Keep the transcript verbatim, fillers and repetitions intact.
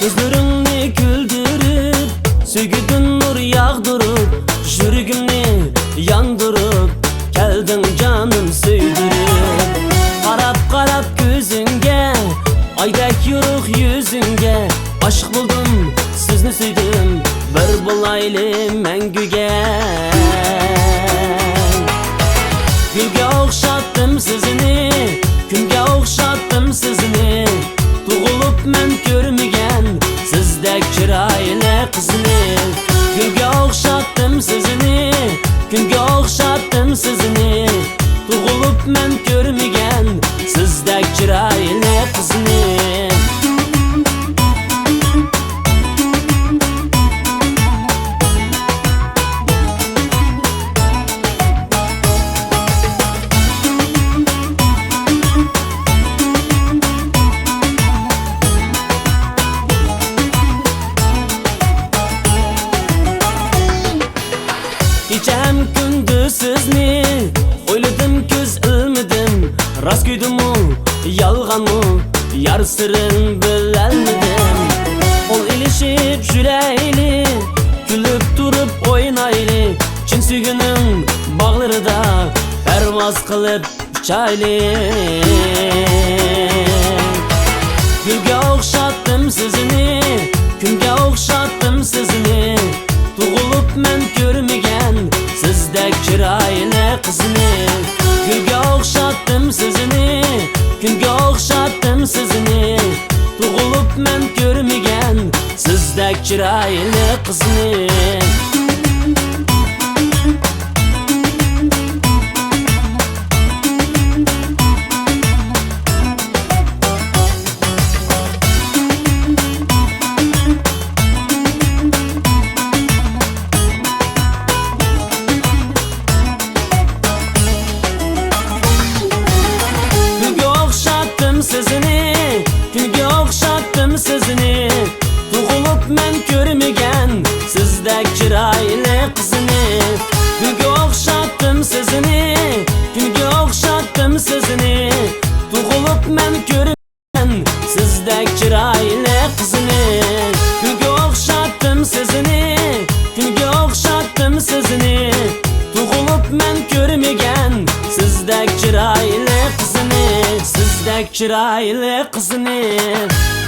كۆزلىرىڭنى كۈلدۈرۈپ، سۆيگۈدىن نۇر ياغدۇرۇپ، يۈرىكىمنى ياندۇرۇپ كەلدىڭ جانىم سۆيدۈرۈپ. قاراپ، قاراپ كۆزۈڭگە، ئايدەك يورۇق يۈزۈڭگە، ئاشىق بولدۇم، سىزنى سۆيدۈم، بىر بولايلى مەڭگۈگە. گۈلگە ئوخشاتتىم سىزنى، كۈنگە ئوخشاتتىم سىزنى، تۇغۇلۇپ مەن كۆرمىگەن سىزدەك چىرايلىق قىزنى. گۈلگە ئوخشاتتىم سىزنى، كۈنگە ئوخشاتتىم سىزنى، تۇغۇلۇپ مەن كۆرمىگەن سىزدەك چىرايلىق قىزنى. كېچە ھەم كۈندۈز سىزنى ئويلىدىم، كۆز ئىلمىدىم. راست كۆيدىمۇ، يالغانمۇ، يار سىرىن بىلەلمىدىم. قول ئېلىشىپ يۈرەيلى، كۈلۈپ تۇرۇپ ئوينايلى. چىن سۆيگۈنىڭ باغلىرىدا پەرۋاز قىلىپ ئۇچايلى. گۈلگە ئوخشاتتىم سىزنى، كۈنگە ئوخشاتتىم سىزنى، تۇغۇلۇپ مەن كۆرمىگەن سىزدەك چىرايلىق قىزنى. گۈلگە ئوخشاتتىم سىزنى، كۈنگە ئوخشاتتىم سىزنى، تۇغۇلۇپ مەن كۆرمىگەن سىزدەك چىرايلىق قىزنى. گۈلگە ئوخشاتتىم سىزنى، كۈنگە ئوخشاتتىم سىزنى، تۇغۇلۇپ مەن كۆرمىگەن سىزدەك چىرايلىق قىزنى. گۈلگە ئوخشاتتىم سىزنى، كۈنگە ئوخشاتتىم سىزنى، تۇغۇلۇپ مەن كۆرمىگەن سىزدەك چىرايلىق قىزنى. گۈلگە ئوخشاتتىم سىزنى، كۈنگە ئوخشاتتىم سىزنى، تۇغۇلۇپ مەن كۆرمىگەن سىزدەك چىرايلىق قىزنى، سىزدەك چىرايلىق قىزنى.